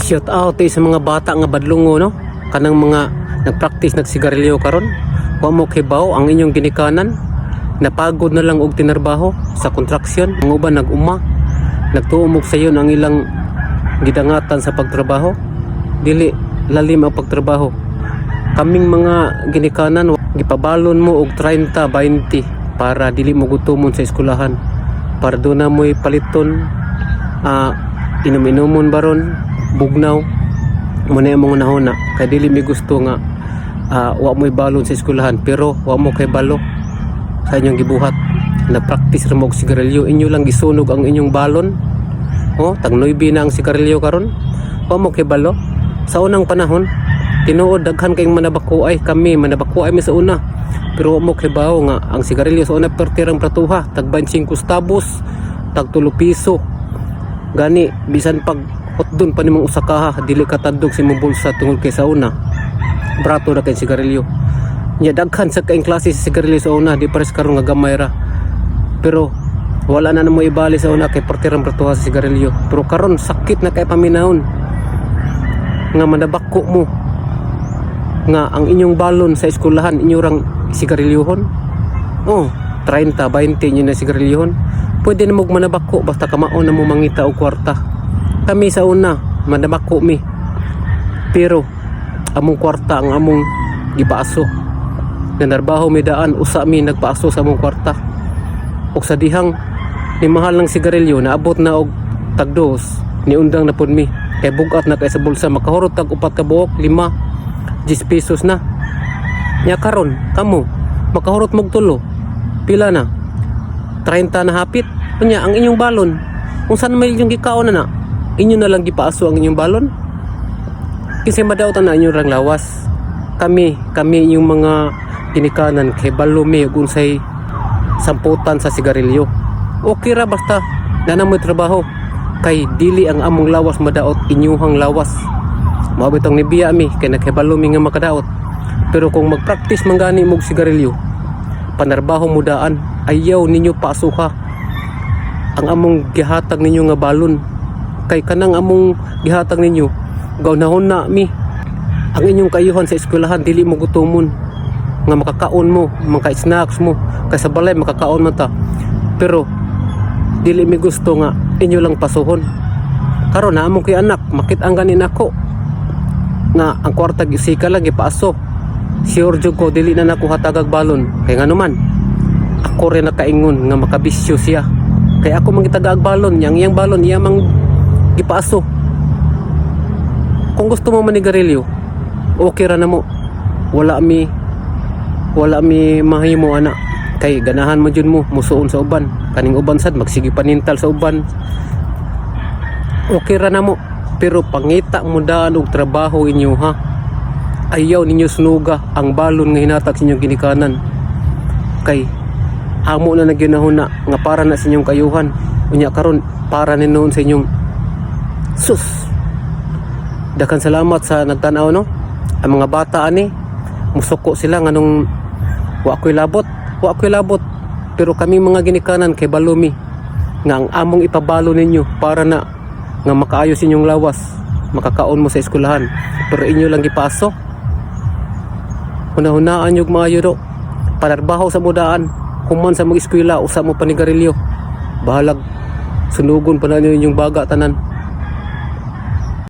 Shout out sa mga bata nga badlongo, no? Kanang mga nagpractice nagsigarilyo karon. Wa mo kibaw ang inyong ginikanan. Napagod na lang og tinarbaho sa construction. Ang uban nag-uma. Nagtuo og sayon ang ilang gidangatan sa pagtrabaho. Dili lalim ang pagtrabaho. Kaming mga ginikanan, gipabalon mo og 30, 20 para dili mo gutomon sa eskwelahan. Para duna mo'y paliton, inom-inomon baron, bugnaw mo na imong nahuna kay dili mi gusto nga wa mo'y balon sa eskwelahan, pero wa mo kay balo sa inyong gibuhat. Na practice ra mo og sigarilyo, inyo lang gisunog ang inyong balon. Oh, tag 9 na ang sigarilyo karon. Wa mo kay balo. Sa unang panahon, tinuod, daghan kayong manabakuay. Kami, manabakuay mi sa una, pero wa mo kay bawo nga ang sigarilyo sa una pertirang pratuha, tag 25 centavos, tag 3 piso gani. Bisan pag hotdon pa nimong usa kaha, dili ka tadog sa imong bulsa tungod kay sa una brato na kay sigarilyo nya. Daghan sa kaing klase sa sigarilyo sa una, di pares karon nga gamay ra. Pero wala na namo ibali sa una kay partirang pratuha sa sigarilyo. Pero karon, sakit na kay paminahon nga manabako mo nga ang inyong balon sa eskwelahan inyo rang sigarilyohon. Oh, 30, 20 inyo na sigarilyohon. Pwede na mo manabako basta kamao na mo mangita og kwarta. Kami sa una, manabako mi, pero among kwarta ang among gipaaso. Nanarbaho mi daan, usa mi nagpaaso sa among kwarta. Ug sa dihang ni mahal ng sigarilyo, naabot na og tag 2, niundang na pud mi kay bugat na kay sa bulsa. Makahurot tag upat ka buok, 5, 10 pesos na nya. Karon kamo, makahurot mog tulo, pila na? 30 na hapit. Unya ang inyong balon, kung saan may inyong gikaon na, inyo na lang gipaaso ang inyong balon kasi madaot na inyong rang lawas. Kami kami yung mga ginikanan, kay balo mi ug unsay samputan sa sigarilyo. Okay ra basta na mo'y trabaho kay dili ang among lawas madaot, inyuhang lawas. Mao bitong nibiya mi kay nakahibalo mi nga makadaot. Pero kung magpractice man gani mo og sigarilyo, panarbaho mo daan, ayaw ninyo paasuha ang among gihatag ninyo nga balon kay kanang among gihatag ninyo, gaunahon na mi. Ang inyong kayuhan sa eskwelahan, dili mo gutomon nga makakaon mo, maka snacks mo kay sa balay makakaon man ta. Pero dili mi gusto nga inyo lang pasuhon. Karon na among kay anak, makit ang ganin ako nga ang kwarta gisika lang gipaaso. Sure jud ko dili na nako hatagag balon kay ngano man ako rin nakaingon nga makabisyo siya kay ako man gitagaag balon yang iyang balon iya mang gipaaso. Kung gusto mo manigarilyo, okay ra na mo. Wala mi mahimo ana kay ganahan mo jud mo musuon sa uban. Kaning uban sad magsige panintal sa uban. Okay ra na mo, pero pangita mo daan og trabaho inyo ha. Ayaw ninyo sunuga ang balon nga hinatag sa inyong ginikanan kay amo na nagyunahon na nga para na sa inyong kayuhan. Unya karon para ni noon sa inyong sus. Daghang salamat sa nagtan-aw, no? Ang mga bata ani, musuko sila nganong wa ko'y labot, wa ko'y labot. Pero kami mga ginikanan, kay balumi nga ang among ipabalo ninyo para na nga makaayos inyong lawas, makakaon mo sa eskwelahan, pero inyo lang gipaso. Hunahunaan yung maayo do. Panarbaho sa mudaan, human sa mga eskwela, usa mo panigarilyo. Bahalag sunugon pa na ninyo inyong baga tanan.